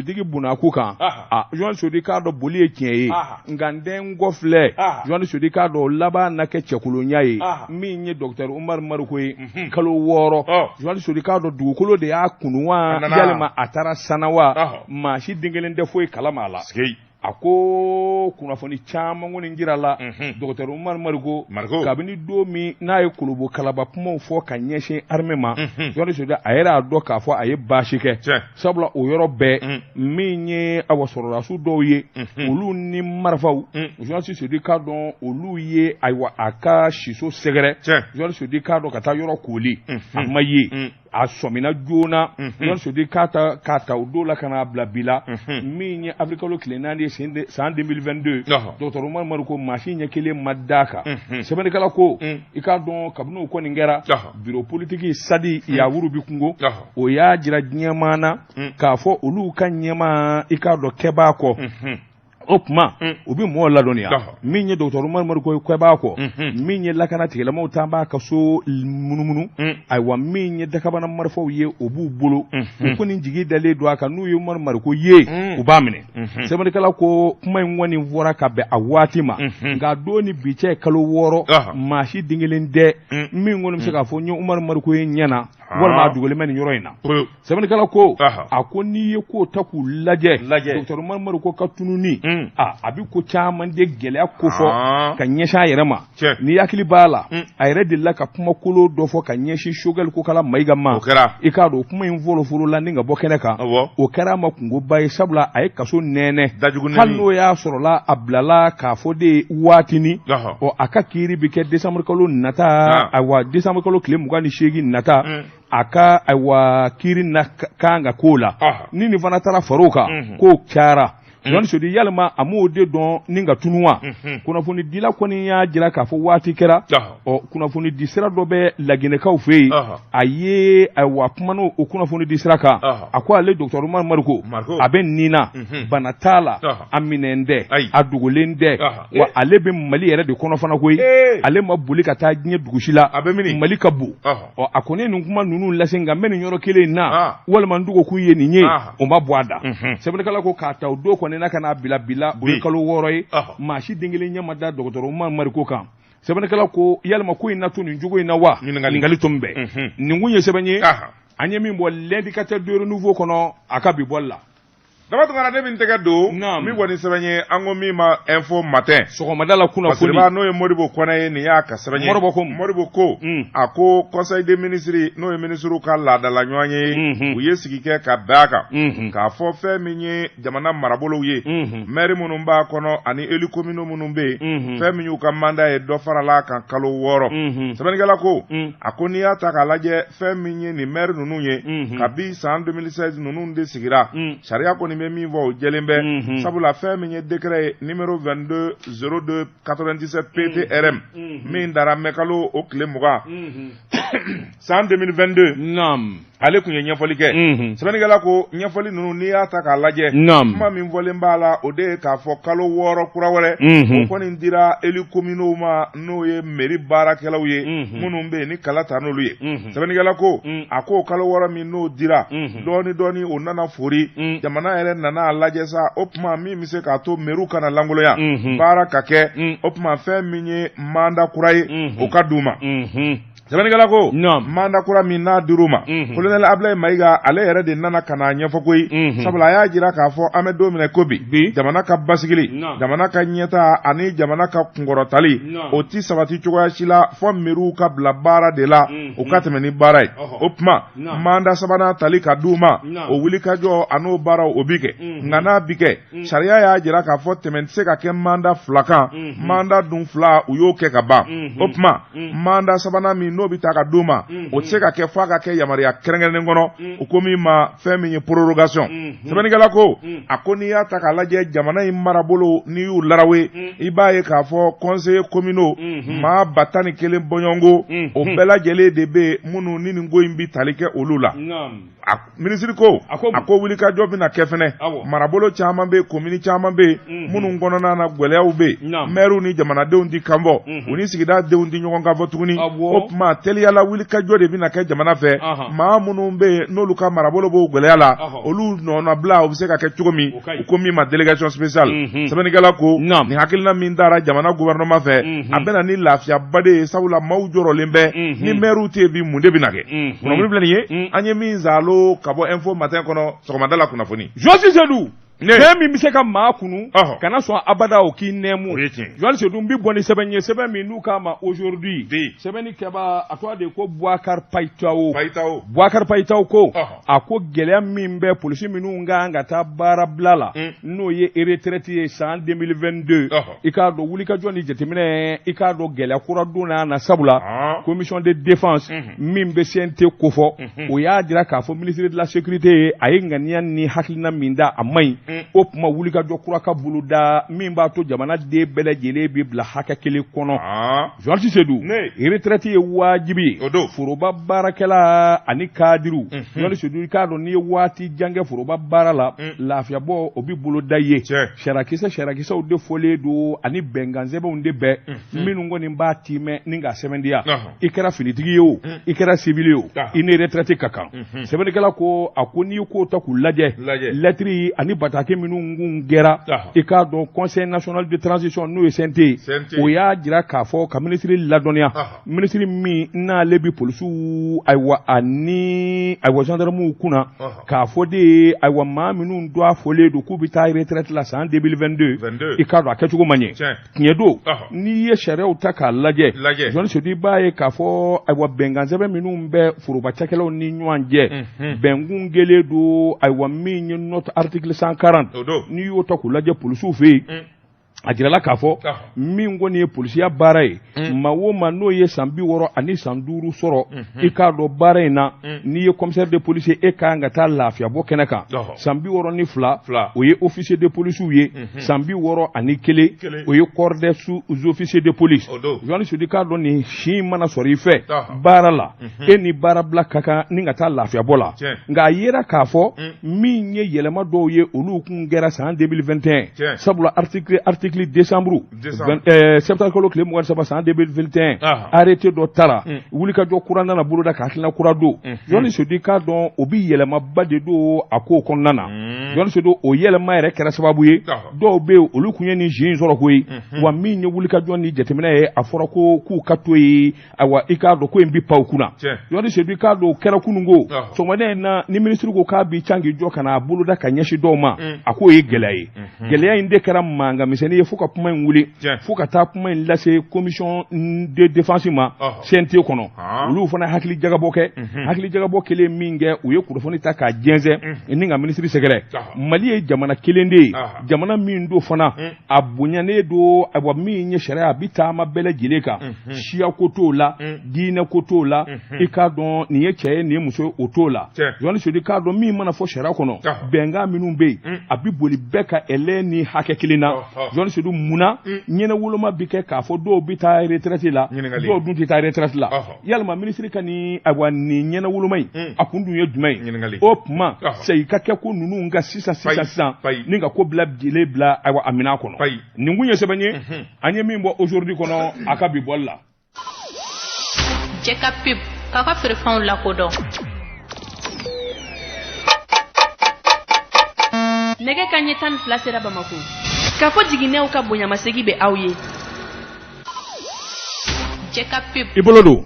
politiki bunakun kan, a journaliste Sodi k'a dɔn boli ye tiɲɛ ye, nka n tɛ n kɔ filɛ. Journaliste Sodi k'a dɔn o laban na kɛ cɛkolonya ye. Min ye docteur Umaru Mariko ye, kalo 6, journaliste Sodi k'a dɔn dugukolo de y'a kunu wa, yalima a taara sanna wa, maa si den kelen tɛ foyi kalama a la. A ko kunnafoni caman kɔni jirala docteur Umaru Mariko, kabini don min n'a ye kolobo kalaba kumaw fɔ ka ɲɛsin armée ma, journaliste Sodi a yɛrɛ y'a dɔn k'a fɔ a ye baasi kɛ, sabula o yɔrɔ bɛɛ, min ye awa sɔrɔdasiw dɔw ye, olu ni marifaw, journaliste Sodi k'a dɔn olu ye ayiwa a ka siso sɛgɛrɛ. Journaliste Sodi k'a dɔn ka taa yɔrɔ kooli, a ma ye, a sɔmina joona. Journaliste Sodi k'a ta k'a ta o don la ka n'a bila bi la, min ye avril kalo tile 4 ye san 2022, docteur Umaru Mariko, maa si ɲɛ kelen ma d'a kan. Sɛbɛnnikɛla ko i k'a dɔn kabini o kɔni kɛra, bureau politique Sadi Yawuru bi kungo, o y'a jira diɲɛmaa na k'a fɔ olu ka ɲɛmaa, i k'a dɔn kɛbaa kɔ, o tuma u bɛ mɔgɔw ladɔnniya. Min ye docteur Umaru Mariko ye kɛbaa kɔ, min ye lakana tigilamaw taa b'a ka so munumunu, ayiwa min ye dakabana marifaw ye, o b'u bolo. U kɔni jigi dalen don a kan, n'u ye Umaru Mariko ye, u b'a minɛ. Sɛbɛnnikɛla ko kuma in kɔni fɔra ka bɛn a waati ma, nka don ni bi cɛ kalo 6, maa si den kelen tɛ min kɔni bɛ se k'a fɔ n ye Umaru Mariko ye ɲɛ na, walima a dogolen bɛ nin yɔrɔ in na. Sɛbɛnnikɛla ko a ko n'i ye ko ta k'u lajɛ, docteur Umaru Mariko ka tununi, a bɛ ko caman de gɛlɛya kofɔ ka ɲɛsin a yɛrɛ ma. N'i hakili b'a la, a yɛrɛ delila ka kuma kolo dɔ fɔ ka ɲɛsin Choguel Kokala Mayiga ma. I k'a dɔn o kuma in fɔlɔfɔlɔ la ni ka bɔ kɛnɛ kan, o kɛra a ma kunkoba ye, sabula a ye kaso nɛnɛ. Hali n'o y'a sɔrɔla a bilala k'a fɔ de waatinin, ɔ a ka kiiri bɛ kɛ décembre kalo nata, ayiwa décembre kalo tile 28 nata, a ka ayiwa kiiri na kan ka k'o la. Ni nin fana taara far'o kan, k'o cayara. Journaliste Sodi, yalima a m'o de dɔn ni ka tunu wa? Kunnafonidila kɔni y'a jira k'a fɔ waati kɛra, ɔ kunnafoni di sira dɔ bɛ Laginɛkaw fɛ yen, a ye ayiwa kuma n'o o kunnafoni di sira kan. A ko ale docteur Umaru Mariko, a bɛ nin na, bana t'a la, a minɛn tɛ, a dogolen tɛ, wa ale bɛ Mali yɛrɛ de kɔnɔ fana koyi. Ale ma boli ka taa diɲɛ dugu si la, Mali ka bon. Ɔ a kɔni ye nin kuma ninnu lase, nka n bɛ nin yɔrɔ kelen in na, walima n dogokun ye nin ye, o ma bɔ a da. Sɛbɛnnikɛla ko k'a ta o don kɔni na ka n'a bila bi la, o ye kalo 6 ye, maa si den kelen ɲɛ ma da docteur Umaru Mariko kan. Sɛbɛnnikɛla ko yalima ko in na to nin cogo in na wa? Ɲininkali tun bɛ nin kun ye sɛbɛn ye an ye min bɔ L'Indicateur du Renouveau kɔnɔ a ka bi bɔli la. Daba Tunkara, ne bɛ n tɛgɛ don min kɔni sɛbɛn ye, an ko min ma Info Matin. Sɔgɔmada la kunnafoni. Parce n'o ye Modibo Kɔnɛ ye, nin y'a ka sɛbɛn ye. Modibo ko. Modibo ko, a ko conseil des ministres, n'o ye ministres ka laadala ɲɔgɔn ye, u ye sigi kɛ ka bɛn a kan k'a fɔ fɛn min ye jamana marabolow ye, maire minnu b'a kɔnɔ ani élus communaux minnu bɛ yen, fɛn min y'u ka mandat ye, dɔ farala a kan kalo 6. Sɛbɛnnikɛla ko, a ko n'i y'a ta k'a lajɛ, fɛn min ye nin maire ninnu ye, kabi san 2016 ninnu de sigira, sariya kɔni bɛ min fɔ, o jɛlen bɛ, sabula fɛn min ye décret ye numéro 22 02 97 PTRM min dara mɛkalo o tile 20 san 2022, ale tun ye ɲɛfɔli kɛ. Sɛbɛnnikɛla ko ɲɛfɔli ninnu, n'i y'a ta k'a lajɛ, kuma min fɔlen b'a la, o de ye k'a fɔ kalo 6 kura wɛrɛ o kɔni dira élus communaux ma, n'o ye mairie baarakɛlaw ye minnu bɛ yen ni kala ta n'olu ye. Sɛbɛnnikɛla ko, a ko kalo 6 min n'o dira, dɔɔni dɔɔni o nana fori. Jamana yɛrɛ nana a lajɛ sa, o tuma min bɛ se k'a to mairie kana lankolonya, baara ka kɛ, o tuma fɛn min ye mandat kura ye, o ka d'u ma. Sɛbɛnnikɛla ko mandat kura min n'a dir'u ma, colonel Ablaye Mayiga, ale yɛrɛ de nana ka n'a ɲɛfɔ koyi, sabula a y'a jira k'a fɔ an bɛ don min na ko bi, jamana ka basigili, jamana ka ɲɛtaa ani jamana ka kunkɔrɔtali, o ti sabati cogoya si la fɔ mairie ka bila baara de la, u ka tɛmɛ ni baara ye. O tuma mandat sabanan tali ka d'u ma, o wulikajɔ an'o baaraw, o bi kɛ. Nka n'a bi kɛ, sariya y'a jira k'a fɔ tɛmɛ tɛ se ka kɛ mandat fila kan. Mandat dun fila, u y'o kɛ ka ban. O tuma mandat sabanan min n'o bɛ ta ka d'u ma, o tɛ se ka kɛ f'a ka kɛ yamaruya kɛrɛnkɛrɛnnen kɔnɔ, o ko min ma fɛn min ye prorogation. Sɛbɛnnikɛla ko, a ko n'i y'a ta k'a lajɛ, jamana in marabolo, n'i y'u larawe, i b'a ye k'a fɔ conseillers communaux maa 11,000 bɔɲɔgɔnko, o bɛɛ lajɛlen de bɛ yen minnu ni nin ko in bɛ tali kɛ olu la. A minisiri ko a ko wulikajɔ bɛna kɛ fɛnɛ marabolo caman bɛ yen, komini caman bɛ yen minnu kɔnɔna na gɛlɛyaw bɛ yen, mɛriw ni jamanadenw tɛ kan fɔ, u ni sigida denw tɛ ɲɔgɔn kan fɔ tuguni. O tuma teliyala wulikajɔ de bɛna kɛ jamana fɛ, maa minnu bɛ yen n'olu ka marabolo b'o gɛlɛya la, olu nɔnabila o bɛ se ka kɛ cogo min, u ko min ma délégation spéciale. Sɛbɛnnikɛla ko nin hakilina min taara jamana gouvernement fɛ, a bɛna ni lafiyaba de ye, sabula maaw jɔrɔlen bɛ ni mɛriw tɛ yen bi, mun de bɛna kɛ? Kunnafoni filɛ nin ye, an ye min zalo ka bɔ Info Matin kɔnɔ sɔgɔmada la kunnafoni. Journaliste Seydou, fɛn min bɛ se ka maa kunu, kana sɔn abada o k'i nɛɛmu. Journaliste Seydou, n bɛ bɔ ni sɛbɛn ye, sɛbɛn min n'u k'a ma Aujourd'hui. Sɛbɛnni kɛbaa, a tɔgɔ de ko Boubacar Payitao. Boubacar Payitao ko a ko gɛlɛya min bɛ polisi minnu kan ka taa baarabila la, n'o ye retraite ye san 2022, i k'a dɔn wulikajɔ ni jateminɛ, i k'a dɔn gɛlɛya kura donna na, sabula commission de défense min bɛ CNT kofɔ, o y'a jira k'a fɔ ministre de la sécurité ye, a ye ŋaniya ni hakilina min da, a man ɲi. O tuma wulikajɔ kura ka boloda min b'a to jamanaden bɛɛ lajɛlen bɛ bila hakɛ kelen kɔnɔ. Journaliste Seydou, retraite ye wajibi ye foroba baarakɛla ani kadiriw. Journaliste Seydou, i k'a dɔn n'i ye waati jan kɛ foroba baara la, lafiyabɔ o bɛ boloda ye. Sariyakisɛw de fɔlen don ani bɛnkansɛbɛnw de bɛ minnu kɔni b'a timɛ ni k'a sɛbɛntiya. I kɛra finitigi ye o, i kɛra civil ye o, i ni retraite ka kan. Sɛbɛnnikɛla ko a ko n'i ye ko ta k'u lajɛ, lɛtiri ani bataki minnu kun kɛra, i k'a dɔn conseil national de transition, n'o ye CNT ye, o y'a jira k'a fɔ ka minisiri ladɔnniya, minisiri min n'ale bɛ polisiw, ayiwa, ani ayiwa gendarmew kunna, k'a fɔ de ye, ayiwa, maa minnu don a fɔlen don k'u bɛ taa retraite la san 2022, i k'a dɔn a kɛcogo man ɲɛ. Tiɲɛ don, n'i ye sariyaw ta k'a lajɛ, Journaliste Seydou, i b'a ye k'a fɔ ayiwa bɛnkansɛbɛn minnu bɛ foroba cakɛlaw ni ɲɔgɔn cɛ, bɛnkun kelen don, ayiwa, min ye note article 140, n'i y'o ta k'u lajɛ polisiw fɛ yen, a jirala k'a fɔ min kɔni ye polisiya baara ye, maa o maa n'o ye san 65 sɔrɔ, i k'a dɔn baara in na, n'i ye commissaire de police ye, e ka kan ka taa lafiyabɔ kɛnɛ kan. San 62, o ye officier de police ye. San 61, o ye corps des sous-officiers de police. Journaliste Seydou, k'a dɔn nin si mana sɔrɔ i fɛ baara la, e ni baarabila ka kan ni ka taa lafiyabɔ la. Nka a yera k'a fɔ min ye yɛlɛma dɔw ye, olu kun kɛra san 2021, sabula article décembre, septembre kalo tile 23 san 2021, arrêté dɔ tara, wulikajɔ kura nana boloda ka hakilina kura don. Journaliste Seydou, k'a dɔn o bɛ yɛlɛmaba de don a ko kɔnɔna na. Journaliste Seydou, o yɛlɛma yɛrɛ kɛra sababu ye, dɔw bɛ yen, olu kun ye nin si in sɔrɔ koyi. Wa min ye wulikajɔ ni jateminɛ ye, a fɔra ko k'u ka to yen, ayiwa, i k'a dɔn ko in bɛ pan u kunna. Journaliste Seydou, i k'a dɔn o kɛra kununko sɔgɔmada in na, ni minisiri ko k'a b'i can k'i jɔ ka n'a boloda ka ɲɛsin dɔw ma, a k'o ye gɛlɛya ye. Gɛlɛya in de kɛra mankan misɛnnin ye fo ka kuma in wuli, fo ka taa kuma in lase commission de défense ma CNT kɔnɔ. Olu fana hakili jagabɔ kɛ. Hakili jagabɔ kelen min kɛ, u ye kunnafoni ta k'a jɛnsɛn ni ka minisiri sɛgɛrɛ. Mali ye jamana kelen de ye, jamana min don fana a bonyanen don, ayiwa, min ye sariya, a bɛ taama bɛɛ lajɛlen kan, siya ko t'o la, diinɛ ko t'o la, i k'a dɔn nin ye cɛ ye, nin ye muso ye, o t'o la. Journaliste Seydou, k'a dɔn min mana fɔ sariya kɔnɔ, bɛnkan minnu bɛ yen, a bɛ boli bɛɛ ka ɛlɛ ni hakɛ kelen na. Journaliste Seydou, munna ɲɛnawoloma bɛ kɛ k'a fɔ dɔw bɛ taa retraite la, dɔw dun tɛ taa retraite la? Yalima minisiri ka nin, ayiwa, nin ɲɛnawoloma in, a kun dun ye jumɛn ye? O tuma segin ka kɛ ko ninnu ka sisan sisan sisan ni ka ko bila jɛlen bila, ayiwa, a minɛn kɔnɔ. Nin kun ye sɛbɛn ye an ye min bɔ Aujourd'hui kɔnɔ a ka bi bɔli la. Jɛ ka pub k'a ka feerefɛnw lakodɔn. Nɛgɛ kanɲɛ 12 sera Bamakɔ. K'a fɔ jiginɛw ka bonyamasegin bɛ aw ye. Jɛ ka pub. I bolo don.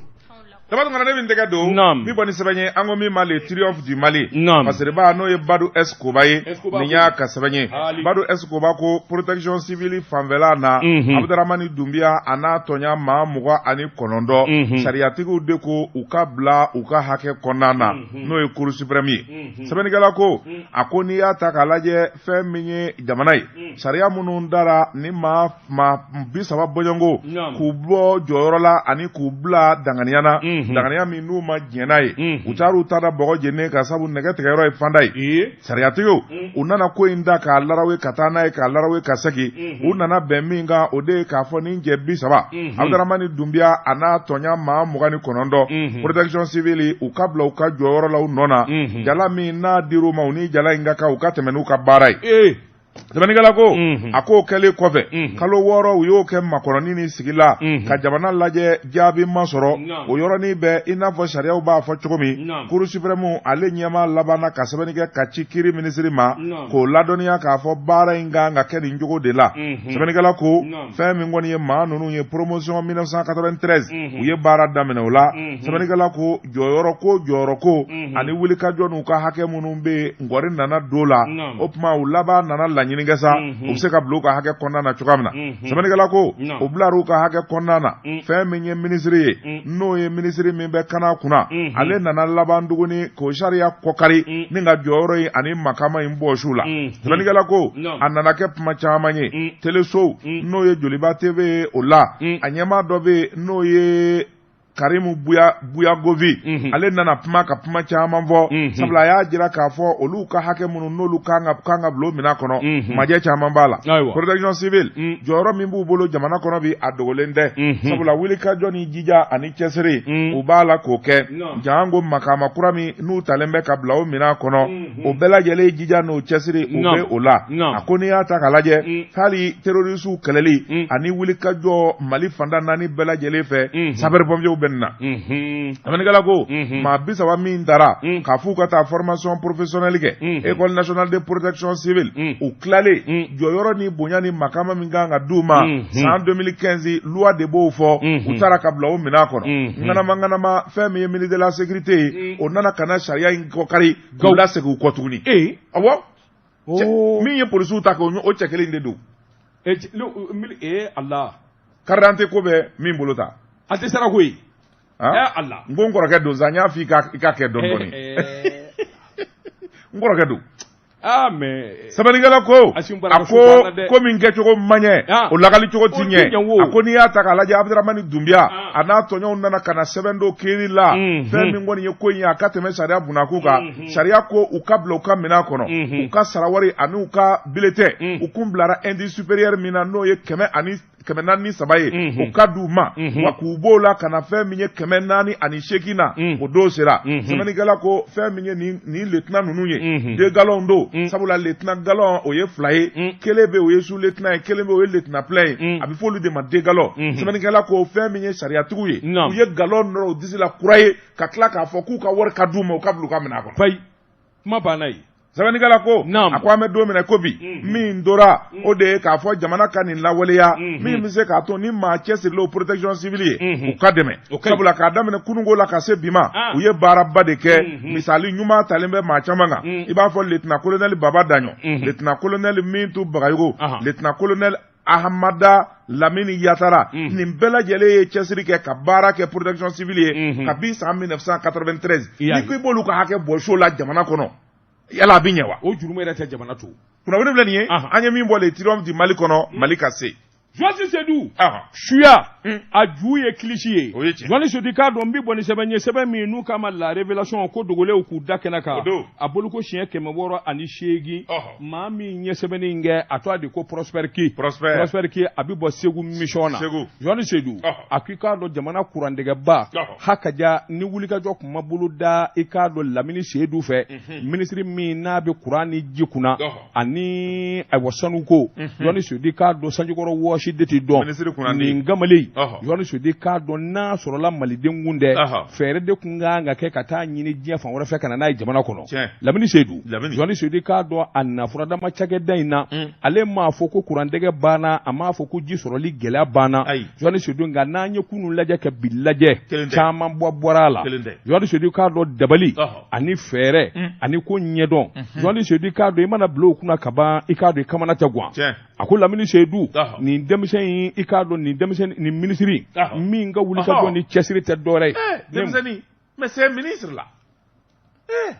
Daba Tunkara, ne bɛ n tɛgɛ don. Naam. Bi bɔ ni sɛbɛn ye, an ko min ma le triomphe du Mali. Naam. Fasiriba n'o ye Badu S Koba ye. S Koba Nin y'a ka sɛbɛn ye. Ali. Badu S Koba ko protection civile fanfɛla na. Abudaramani Dunbiya a n'a tɔɲa maa 29. Sariyatigiw de ko u ka bila u ka hakɛ kɔnɔna na. N'o ye cour suprême ye. Sɛbɛnnikɛla ko a ko n'i y'a ta k'a lajɛ, fɛn min ye jamana ye. Sariya minnu dara ni maa 30 bɔɲɔgɔnko k'u bɔ jɔyɔrɔ la ani k'u bila danganiya na, danganiya min n'u ma jɛn n'a ye, u taar'u ta da bɔgɔ jeninen kan, sabu nɛgɛ tigɛyɔrɔ ye fanda ye. Sariyatigiw u nana ko in da k'a larawe ka taa n'a ye, k'a larawe ka segin. U nana bɛn min kan, o de ye k'a fɔ nin cɛ 30, Abudaramani Dunbiya a n'a tɔɲa maa 29, protection civile, u ka bila u ka jɔyɔrɔ la u nɔ na. Jala min n'a dir'u ma, u ni jala in ka kan, u ka tɛmɛ n'u ka baara ye. Sɛbɛnnikɛla ko a k'o kɛlen kɔfɛ, kalo 6 u y'o kɛ makɔnɔni ni sigi la ka jamana lajɛ, jaabi ma sɔrɔ. O yɔrɔnin bɛɛ, i n'a fɔ sariyaw b'a fɔ cogo min, Cour suprême ale ɲɛmaa labanna ka sɛbɛnni kɛ ka ci kiiri minisiri ma k'o ladɔnniya k'a fɔ baara in kan ka kɛ nin cogo de la. Sɛbɛnnikɛla ko fɛn min kɔni ye maa ninnu ye, promotion 1993, u ye baara daminɛ o la. Sɛbɛnnikɛla ko jɔyɔrɔ ko, jɔyɔrɔ ko ani wulikajɔ n'u ka hakɛ minnu bɛ yen, ngɔri nana don la. O tuma u laban nana laɲini kɛ sa, u bɛ se ka bila u ka hakɛ kɔnɔna na cogoya min na. Sɛbɛnnikɛla ko u bilara u ka hakɛ kɔnɔna na. Fɛn min ye minisiri ye, n'o ye minisiri min bɛ kana kunna, ale nana laban tuguni k'o sariya kɔkari ni ka jɔyɔrɔ in ani makama in bɔsi u la. Sɛbɛnnikɛla ko a nana kɛ kuma caman ye telesow, n'o ye Joliba TV ye, o la a ɲɛmaa dɔ bɛ yen, n'o ye Karimu Buyagovi. Ale nana kuma ka kuma caman fɔ, sabula a y'a jira k'a fɔ olu ka hakɛ minnu n'olu kan ka bila o minɛn kɔnɔ, majɛ caman b'a la. Protection civile, jɔyɔrɔ min b'u bolo jamana kɔnɔ bi, a dogolen tɛ, sabula wulikajɔ ni jija ani cɛsiri u b'a la k'o kɛ. Janko makama kura min n'u talen bɛ ka bila o minɛn kɔnɔ, o bɛɛ lajɛlen jija n'o cɛsiri u bɛ o la. A ko n'i y'a ta k'a lajɛ, hali terrorisiw kɛlɛli ani wulikajɔ Mali fan tan naani bɛɛ lajɛlen fɛ, sapeur pompiers bɛ nin na. Sɛbɛnnikɛla ko maa 30 min taara k'a f'u ka taa formation professionnelle kɛ École nationale de protection civile, u tilalen, jɔyɔrɔ ni bonya ni makama min kan ka d'u ma san 2015, loi de b'o fɔ, u taara ka bila o minɛn kɔnɔ. Ŋanama ŋanama, fɛn min ye ministre de la sécurité ye, o nana ka na sariya in kɔkari k'u lasegin u kɔ tuguni. Awɔ, min ye polisiw ta kɛ, o cɛ kelen de don. Ala carte d'identité ko bɛ min bolo ta. A tɛ sara koyi. Ala. N ko n kɔrɔkɛ don sa, n y'a fɔ i ka kɛ dɔɔni dɔɔni. N kɔrɔkɛ don. Ah mais Sɛbɛnnikɛla ko a ko ko min kɛcogo man ɲɛ, o lakali cogo ti ɲɛ. A ko n'i y'a ta k'a lajɛ, Abudaramani Dunbiya a n'a tɔɲɔgɔnw nana ka na sɛbɛn don kiiri la. Fɛn min kɔni ye ko in ye, a ka tɛmɛ sariya bunakun kan. Sariya ko u ka bila u ka minɛn kɔnɔ, u ka sarawari ani u ka bulletin, u kun bilara indice supérieur min na, n'o ye 443 ye, o ka d'u ma, wa k'u b'o la ka na fɛn min ye 408 na, o don sera. Sɛbɛnnikɛla ko fɛn min ye nin lieutenant ninnu ye, deux galons don, sabula lieutenant galon o ye fila ye, kelen bɛ o ye sous lieutenant ye, kelen bɛ o ye lieutenant plein ye, a bɛ fɔ olu de ma deux galons. Sɛbɛnnikɛla ko fɛn min ye sariyatigiw ye, u ye galon nɔrɔ u disi la kura ye, ka tila k'a fɔ k'u ka wari ka d'u ma, u ka bila u ka minɛn kɔnɔ. Fayi, kuma banna yen. Sɛbɛnnikɛla ko a ko an bɛ don min na ko bi, min tora o de ye k'a fɔ jamana ka nin lawaleya min bɛ se k'a to ni maa cɛsirilenw protection civile ye, u ka dɛmɛ, sabula k'a daminɛ kununko la ka se bi ma, u ye baaraba de kɛ. Misali ɲuman talen bɛ maa caman kan, i b'a fɔ lieutenant colonel Baba Daɲɔ, lieutenant colonel Mintu Bagayogo, lieutenant colonel Ahamada Lamini Yatara. Nin bɛɛ lajɛlen ye cɛsiri kɛ ka baara kɛ protection civile ye kabi san 1993. N'i ko i b'olu ka hakɛ bɔ so la jamana kɔnɔ, yala a bɛ ɲɛ wa? O jurumu yɛrɛ tɛ jamana to. Kunnafoni filɛ nin ye, an ye min bɔ le triomphe du Mali kɔnɔ, Mali ka se. Journaliste Seydou, suya a ju ye kilisi ye. Journaliste Seydou, k'a dɔn n bɛ bɔ ni sɛbɛn ye, sɛbɛn min n'u k'a ma La Révélation, ko dogolenw k'u da kɛnɛ kan, a boloko siɲɛ 608. Maa min ye sɛbɛnni in kɛ, a tɔgɔ de ko Prosper K. Prosper K, a bɛ bɔ Segu mission na. Journaliste Seydou, a ko i k'a dɔn jamana kurantigɛba hakaja ni wulikajɔ tun ma bolo da i k'a dɔn Lamini Seydou fɛ, minisiri min n'a bɛ kuran ni ji kunna ani ayiwa sanuko. Journaliste Seydou, k'a dɔn sanjikɔrɔ wɔsi de tɛ dɔn nin kamalen. Journaliste Seydou, k'a dɔn n'a sɔrɔla maliden kun tɛ, fɛɛrɛ de tun kan ka kɛ ka taa ɲini diɲɛ fan wɛrɛ fɛ ka na n'a ye jamana kɔnɔ. Lamini Seydou, Journaliste Seydou, k'a dɔn a na furadama cakɛda in na, ale m'a fɔ ko kurantigɛ banna, a m'a fɔ ko ji sɔrɔli gɛlɛya banna, Journaliste Seydou, nka n'an ye kunun lajɛ ka bi lajɛ, caman bɔ bɔra a la. Journaliste Seydou, k'a dɔn dabali ani fɛɛrɛ ani ko ɲɛdɔn, Journaliste Seydou, k'a dɔn i mana bila o kunna ka ban, i k'a dɔn i kamana tɛ gan. A ko Lamini Seydou, nin denmisɛn in, i k'a dɔn nin denmisɛn nin minisiri min ka wulikajɔ ni cɛsiri tɛ dɔwɛrɛ ye. Denmisɛnnin, mais c'est un ministre là.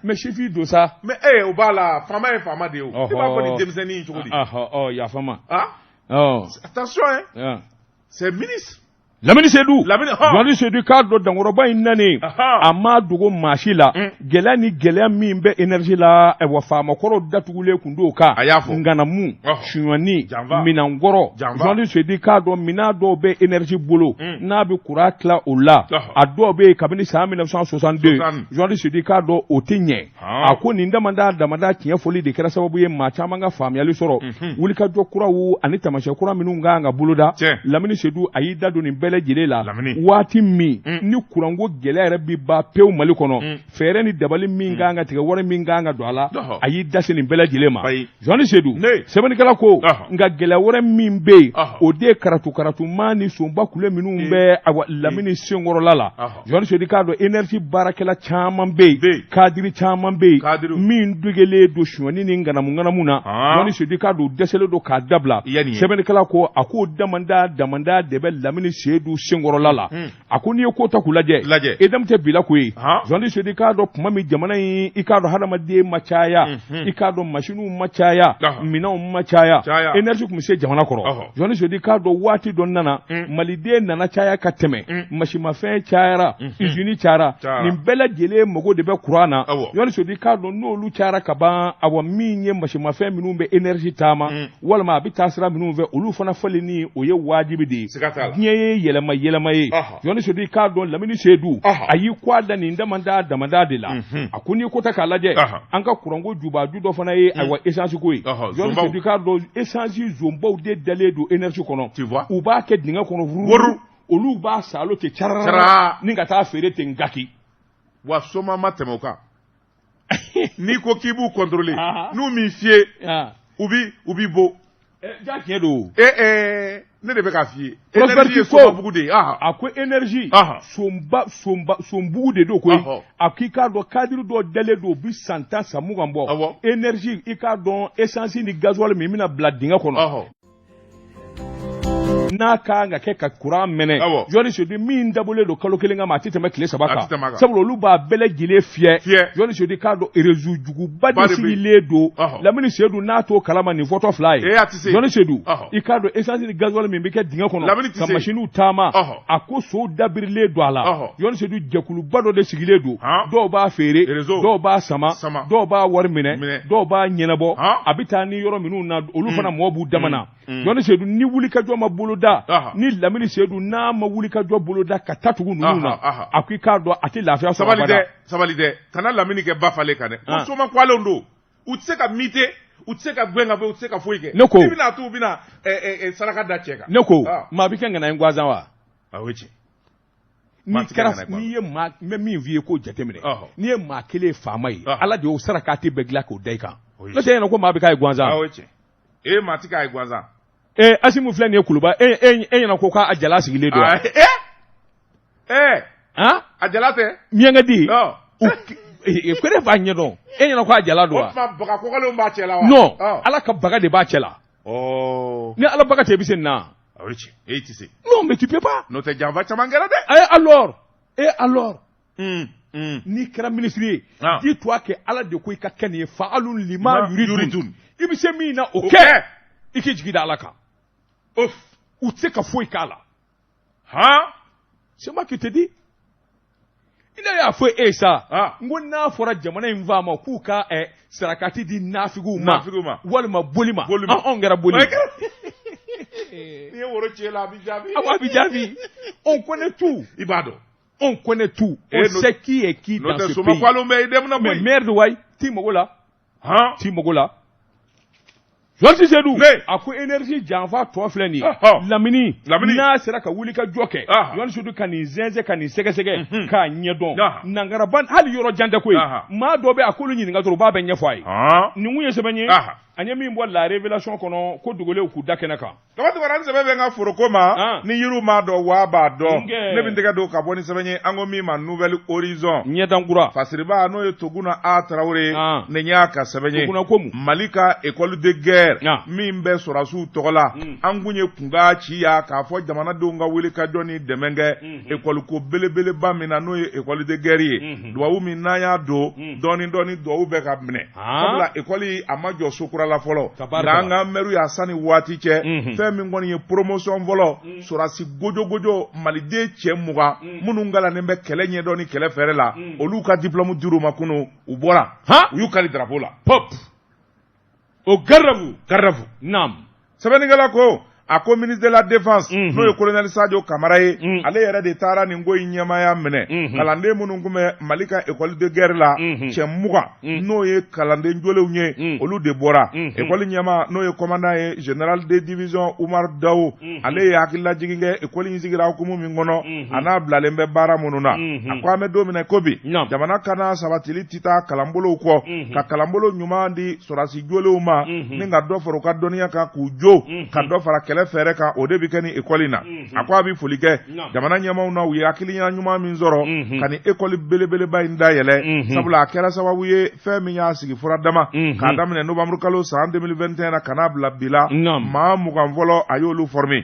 Mais sifin don sa. Mais o b'a la, faama ye faama de ye o. I b'a fɔ nin denmisɛnnin in cogo di? Ɔ, yafa ma. Ah, attention hein, c'est ministre. Lamini Sedu. Lamini. Journaliste Sedu k'a dɔn dankɔrɔba in nanen, a ma dogo maa si la, gɛlɛya ni gɛlɛya min bɛ énergie la. Ayiwa, faamakɔrɔw datugulen kun don o kan. A y'a fɔ. Ŋanamu, suɲɔni, minɛnkɔrɔ. Journaliste Sedu k'a dɔn minɛn dɔw bɛ énergie bolo n'a bɛ courant tila o la, a dɔw bɛ yen kabini san 1962. Journaliste Sedu k'a dɔn o tɛ ɲɛ. A ko nin damada damada tiɲɛ fɔli de kɛra sababu ye maa caman ka faamuyali sɔrɔ wulikajɔ kuraw ani taamasiyɛn kura minnu kan ka boloda. Lamini Sedu a y'i da don nin bɛɛ lajɛlen la. Waati min ni kuranko gɛlɛya yɛrɛ bi ban pewu Mali kɔnɔ, fɛɛrɛ ni dabali min kan ka tigɛ, wari min kan ka don a la, a y'i da se nin bɛɛ lajɛlen ma. Journaliste Sedu, sɛbɛnnikɛla ko nka gɛlɛya wɛrɛ min bɛ yen, o de ye karatu karatuma ni sonba kule minnu bɛ, awa, Lamini senkɔrɔla la. Journaliste Sedu k'a dɔn énergie baarakɛla caman bɛ yen, kadiri caman bɛ yen min degelen don sonyani ni ŋanamu ŋanamu na. Journaliste Sedu k'a dɔn u dɛsɛlen don k'a dabila. Sɛbɛnnikɛla ko a k'o damada damada de bɛ Lamini Sedu senkɔrɔla la. A ko n'i ye ko ta k'u lajɛ, EDM tɛ bila ko ye. Journaliste Sedu k'a dɔn tuma min jamana in, i k'a dɔn hadamaden ma caya, i k'a dɔn masiniw ma caya, minɛnw ma caya, énergie tun bɛ se jamana kɔrɔ. Journaliste Sedu k'a dɔn waati dɔ nana, maliden nana caya ka tɛmɛ, masimafɛn cayara, usine cayara, nin bɛɛ lajɛlen mago de bɛ courant na. Journaliste Sedu k'a dɔn n'olu cayara ka ban, awa, min ye masimafɛn minnu bɛ énergie taama walima a bɛ taa sira minnu fɛ, olu fana falenni o ye wajibi de ye. Diɲɛ ye yɛlɛma yɛlɛma ye. Journaliste Sedu k'a dɔn Lamini Sedu a y'i kɔ a da nin damada damada de la. A ko n'i ko ta k'a lajɛ, an ka kuranko jubaju dɔ fana ye, ayiwa, essence ko ye. Journaliste Sedu k'a dɔn essence zonbaw de dalen don énergie kɔnɔ, u b'a kɛ dingɛ kɔnɔ wuru, olu b'a salo ten carara ni ka taa feere ten gaki. Wa soma ma tɛmɛ o kan. N'i ko k'i b'u contrôler, n'u m'i fiyɛ, u b'i bo. Ja, tiɲɛ don. Ee, ne de bɛ k'a f'i ye. Énergie ye somabugu de ye. A ko énergie sonba sonba sonbugu de don koyi. A k'i k'a dɔn cadre dɔw dalen don, u bɛ san 10, san 20 bɔ. Énergie, i k'a dɔn essence ni gasoil min bɛna bila dingɛ kɔnɔ n'a kan ka kɛ ka courant mɛnɛ, Journaliste Sedu, min dabɔlen don kalo kelen kama, a tɛ tɛmɛ tile 3 kan, sabula olu b'a bɛɛ lajɛlen fiyɛ. Journaliste Sedu k'a dɔn réseau juguba de sigilen don. Lamini Sedu n'a t'o kalama, nin fɔtɔ fila ye. Journaliste Sedu, i k'a dɔn essence ni gasoil min bɛ kɛ dingɛ kɔnɔ ka masiniw taama, a ko sow dabirilen don a la. Journaliste Sedu, jɛkuluba dɔ de sigilen don, dɔw b'a feere, dɔw b'a sama, dɔw b'a wari minɛ, dɔw b'a ɲɛnabɔ, a bɛ taa ni yɔrɔ minnu na, olu fana mɔgɔ b'u dama na. Journaliste Sedu, ni wulikajɔ ma boloda, ni Lamini Sedu n'a ma wulikajɔ boloda ka taa tugu ninnu na, a ko i k'a dɔn a tɛ lafiya sɔrɔ. Sabali dɛ, sabali dɛ, kana Lamini kɛ ba falen kan dɛ. Ko soma kwalen don, u tɛ se ka muter, u tɛ se ka gɛn ka bɔ, u tɛ se ka foyi kɛ. Ne ko i bɛna to, u bɛna saraka da cɛ kan. Ne ko maa bɛ kɛ ŋana ye gansan wa? A o ye tiɲɛ. N'i kɛra, n'i ye maa, n bɛ min f'i ye k'o jateminɛ, n'i ye maa kelen ye faama ye, Ala de y'o sarakati bɛɛ dilan k'o da i kan. N'o tɛ e ɲɛna ko maa bɛ k'a ye gansan. O ye tiɲɛ. E maa ti k'a ye gansan. Ee, Asimu filɛ nin ye Kuluba, e ɲɛna ko k'a jala sigilen don wa? Ee. Han? A jala tɛ. Miyankɛ di. Ko ne b'a ɲɛdɔn, e ɲɛna ko a jala don wa? O tuma baga kɔgɔlenw b'a cɛ la wa? Non, Ala ka baga de b'a cɛ la. Ni Ala baga tɛ, i bɛ se nin na? O ye tiɲɛ, e tɛ se. Non, mais tu peux pas. N'o tɛ janfa caman kɛra dɛ. Et alors, et alors, n'i kɛra ministre ye, dis-toi que Ala de ko i ka kɛ nin ye, fa'alun lima yuridun, i bɛ se min na, o kɛ, i k'i jigi da Ala kan. U tɛ se ka foyi k'a la. Han. C'est moi qui te dis. Ne y'a fɔ e ye sa, n ko n'a fɔra jamana in faama k'u ka sarakati di nafigiw ma walima boli ma, anw kɛra boli. N'i ye woro ci e la, a b'i jaabi. Awɔ, a b'i jaabi. On connaît tout. I b'a dɔn. On connaît tout. On sait qui est qui dans ce pays. Mais merde wayi, t'i mago la. T'i mago la. Journaliste Seydou, a ko énergie janfa tɔ filɛ nin ye. Lamini, n'a sera ka wuli ka jɔ kɛ, Journaliste Seydou ka nin zɛnzɛn, ka nin sɛgɛsɛgɛ, k'a ɲɛdɔn. Nangaraba hali yɔrɔ jan tɛ koyi. Maa dɔ bɛ a k'olu ɲininka dɔrɔn, u b'a bɛɛ ɲɛfɔ a ye. Nin kun ye sɛbɛn ye. An ye min bɔ La Révélation kɔnɔ, ko dogolenw k'u da kɛnɛ kan. Kaba Tunkara, n sɛbɛ bɛ n ka foroko ma ni yiriw m'a dɔn waa b'a dɔn. Ne bɛ n tɛgɛ don ka bɔ ni sɛbɛn ye an ko min ma Nouvel Horizon, ɲɛdankura. Fasiriba, n'o ye Toguna A Tarawele, nin y'a ka sɛbɛn ye. Toguna ko mun? Mali ka école de guerre min bɛ sɔrɔdasiw tɔgɔ la, an kun ye kunkan ci ya k'a fɔ jamanadenw ka wuli ka jɔ ni dɛmɛ kɛ école ko belebeleba min na, n'o ye école de guerre ye. Duwawu min n'an y'a don dɔɔni dɔɔni, duwawu bɛ ka minɛ, sabula école a ma jɔ so kura la fɔlɔ, nka an ka mɛriw y'a sanni waati cɛ. Fɛn min kɔni ye promotion fɔlɔ, sɔrɔdasi gojogojo maliden cɛ 20 minnu kalannen bɛ kɛlɛ ɲɛdɔn ni kɛlɛ fɛɛrɛ la, olu ka diplôme dir'u ma kunun. U bɔra, u y'u kali drapeau la. Pop o garde à vous. Garde à vous. Naam. Sɛbɛnnikɛla ko, a ko ministre de la défense, n'o ye colonel Sadio Kamara ye, ale yɛrɛ de taara nin ko in ɲɛmaaya minɛ. Kalanden minnu tun bɛ Mali ka école de guerre la, cɛ 20, n'o ye kalanden jolenw ye, olu de bɔra. École ɲɛmaa, n'o ye commandant ye, général de division Umar Dawo, ale ye hakililajigin kɛ école in sigira hukumu min kɔnɔ, a n'a bilalen bɛ baara minnu na. A ko an bɛ don min na ko bi, jamana kana sabatili tɛ taa kalanbolow kɔ, ka kalanbolo ɲuman di sɔrɔdasi jolenw ma ni ka dɔ fara u ka dɔnniya kan, k'u jo, ka dɔ fara kɛlɛ fɛɛrɛ kan, o de bɛ kɛ ni ekɔli in na. A ko a bɛ foli kɛ jamana ɲɛmaaw na, u ye hakilina ɲuman min sɔrɔ ka nin ekɔli belebeleba in dayɛlɛ, sabula a kɛra sababu ye fɛn min y'a sigi fura dama k'a daminɛ novembre kalo san 2021 na ka n'a bila bi la, maa 20 fɔlɔ, a y'olu former.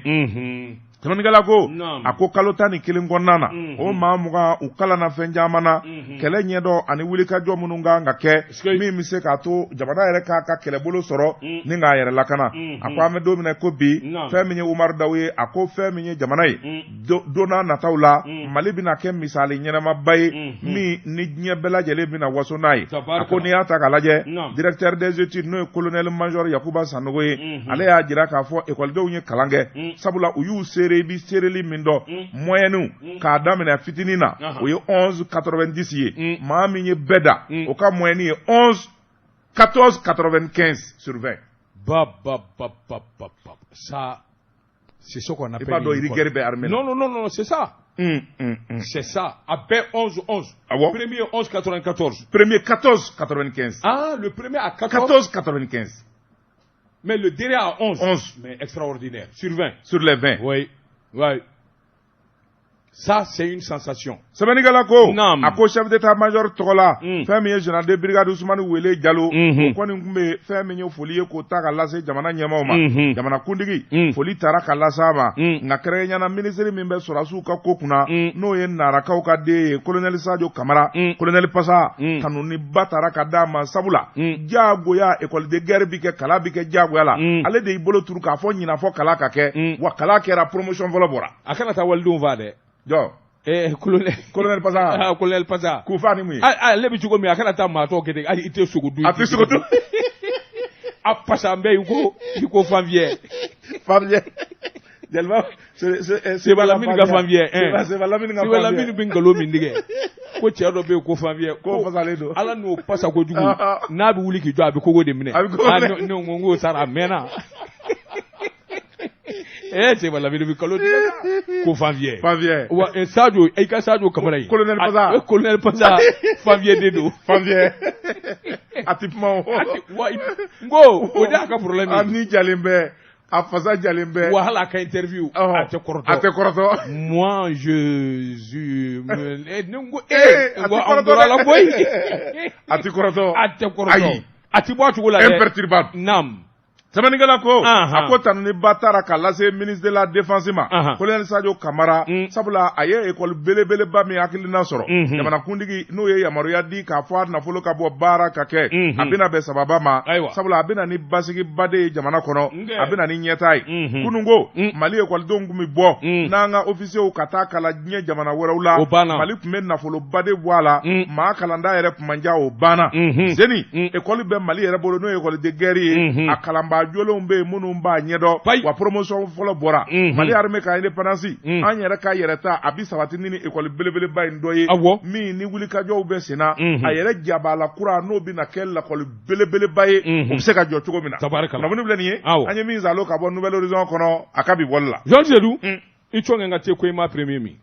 Sɛbɛnnikɛla ko, a ko kalo 11 kɔnɔna na, o maa 20, u kalanna fɛn caman na, kɛlɛ ɲɛdɔn ani wulikajɔ minnu kan ka kɛ min bɛ se k'a to jamana yɛrɛ k'a ka kɛlɛbolo sɔrɔ ni k'a yɛrɛ lakana. A ko an bɛ don min na ko bi, fɛn min ye Umaru Dawu ye, a ko fɛn min ye jamana ye, don n'a nataw la, Mali bɛna kɛ misali ɲɛnamaba ye min ni diɲɛ bɛɛ lajɛlen bɛna waso n'a ye. A ko n'i y'a ta k'a lajɛ, directeur des études, n'o ye colonel major Yakuba Sanogo ye, ale y'a jira k'a fɔ ekɔlidenw ye kalan kɛ, sabula u y'u seere, i bɛ seereli min dɔn, moyenne k'a daminɛ fitinin na, o ye 11,90 ye. Maa min ye bɛɛ da, o ka moyenne ye 11 14,95 sur 20. Ba ba ba ba ba ba, ça c'est ce qu'on appelle. I b'a dɔn rigueur bɛ armée la. Non, non, non, non, c'est ça. C'est ça. A bɛɛ 11 11. Awɔ. Premier 11 94. Premier 14 95. Ah, le premier à 14. 14 95. Mais le dernier à 11. 11. Mais extraordinaire. Sur 20. Sur les 20. Oui. Ça, c'est une sensation. Sɛbɛnnikɛla ko, Naam. a ko chef d'état-major tɔgɔ la, fɛn min ye général de brigade Usumani Wele Jalo, o kɔni tun bɛ fɛn min ye foli ye k'o ta ka lase jamana ɲɛmaaw ma. Jamana kuntigi, foli taara ka lase a ma. Nka kɛrɛnkɛrɛnnenya minisiri min bɛ sɔrɔdasiw ka ko kunna, n'o ye Narakaw ka den ye, colonel Sadio Kamara, colonel Pasa, kanuniba taara ka d'a ma, sabula diyagoya école de guerre bi kɛ, kalan bi kɛ diyagoya la. Ale de y'i bolo turu k'a fɔ ɲinan fɔ kalan ka kɛ, wa kalan kɛra, promotion fɔlɔ bɔra. A kana taa walidenw faa dɛ. Jɔ? Eh, colonel. Colonel Pasa. Ah, colonel Pasa. K'u fa ni mun ye? Ah, ah, ale bɛ cogo min, a kana taa maa tɔw kɛ ten. Ayi, i tɛ sogo dun. A tɛ sogo dun. A pasa n bɛ i ko fanfiyɛ. Fanfiyɛ. Jeliba. Seba Lamini ka fanfiyɛ. Seba Lamini ka fanfiyɛ. Seba Lamini bɛ nkalon min tigɛ. Ko cɛ dɔ bɛ yen ko fanfiyɛ. Ko fasalen don. Ala n'o pasa kojugu. N'a bɛ wuli k'i jɔ, a bɛ kogo de minɛ. A bɛ kogo minɛ. Ne ko n k'o sara a mɛnna. Eh, Seba Lamini bɛ nkalon tigɛ ko fanfiyɛ. Fanfiyɛ. Wa Sadio, i ka Sadio Kamara ye. Colonel Pasa. Colonel Pasa, fanfiyɛ de don. Fanfiyɛ. A ti kuma o. Wa n ko o de y'a ka problème ye. A ni jalen bɛ. A fasa jalen bɛ. Wa hali a ka interview, a tɛ kɔrɔtɔ. A tɛ kɔrɔtɔ. Moi, je suis, ne ko ee, n ko an bɔra la koyi. A ti kɔrɔtɔ. A tɛ kɔrɔtɔ. Ayi. A ti bɔ a cogo la dɛ. Imperturbable. Naam. Sɛbɛnnikɛla ko, a ko tanuniba taara ka lase ministre de la défense ma, colonel Sadio Kamara, sabula a ye école belebeleba min hakilina sɔrɔ, jamanakuntigi n'o ye yamaruya di k'a fɔ a nafolo ka bɔ baara ka kɛ, a bɛna bɛn sababa ma, sabula a bɛna ni basigiba de ye jamana kɔnɔ, a bɛna ni ɲɛtaa ye. Kununko Mali ekɔlidenw tun bɛ bɔ n'an ka officiers ka taa kalan diɲɛ jamana wɛrɛw la, Mali tun bɛ nafoloba de bɔ a la, maa kalanda yɛrɛ tun man ca, o banna. Zeni école bɛ Mali yɛrɛ bolo, n'o ye école de guerre ye, a kalanbaa jolenw bɛ yen minnu b'a ɲɛdɔn, wa promotion fɔlɔ bɔra. Mali armée ka indépendance, an yɛrɛ ka yɛrɛ ta, a bɛ sabati ni école belebeleba in dɔ ye, min ni wulikajɔw bɛ sen na, a yɛrɛ jabala kura n'o bɛna kɛ lakɔli belebeleba ye, o bɛ se ka jɔ cogo min na. Kunnafoni filɛ nin ye, an ye min salo ka bɔ Nouvel Horizon kɔnɔ a ka bi bɔli la. Jean Seydou, i cɔn ka te ko i ma premier min.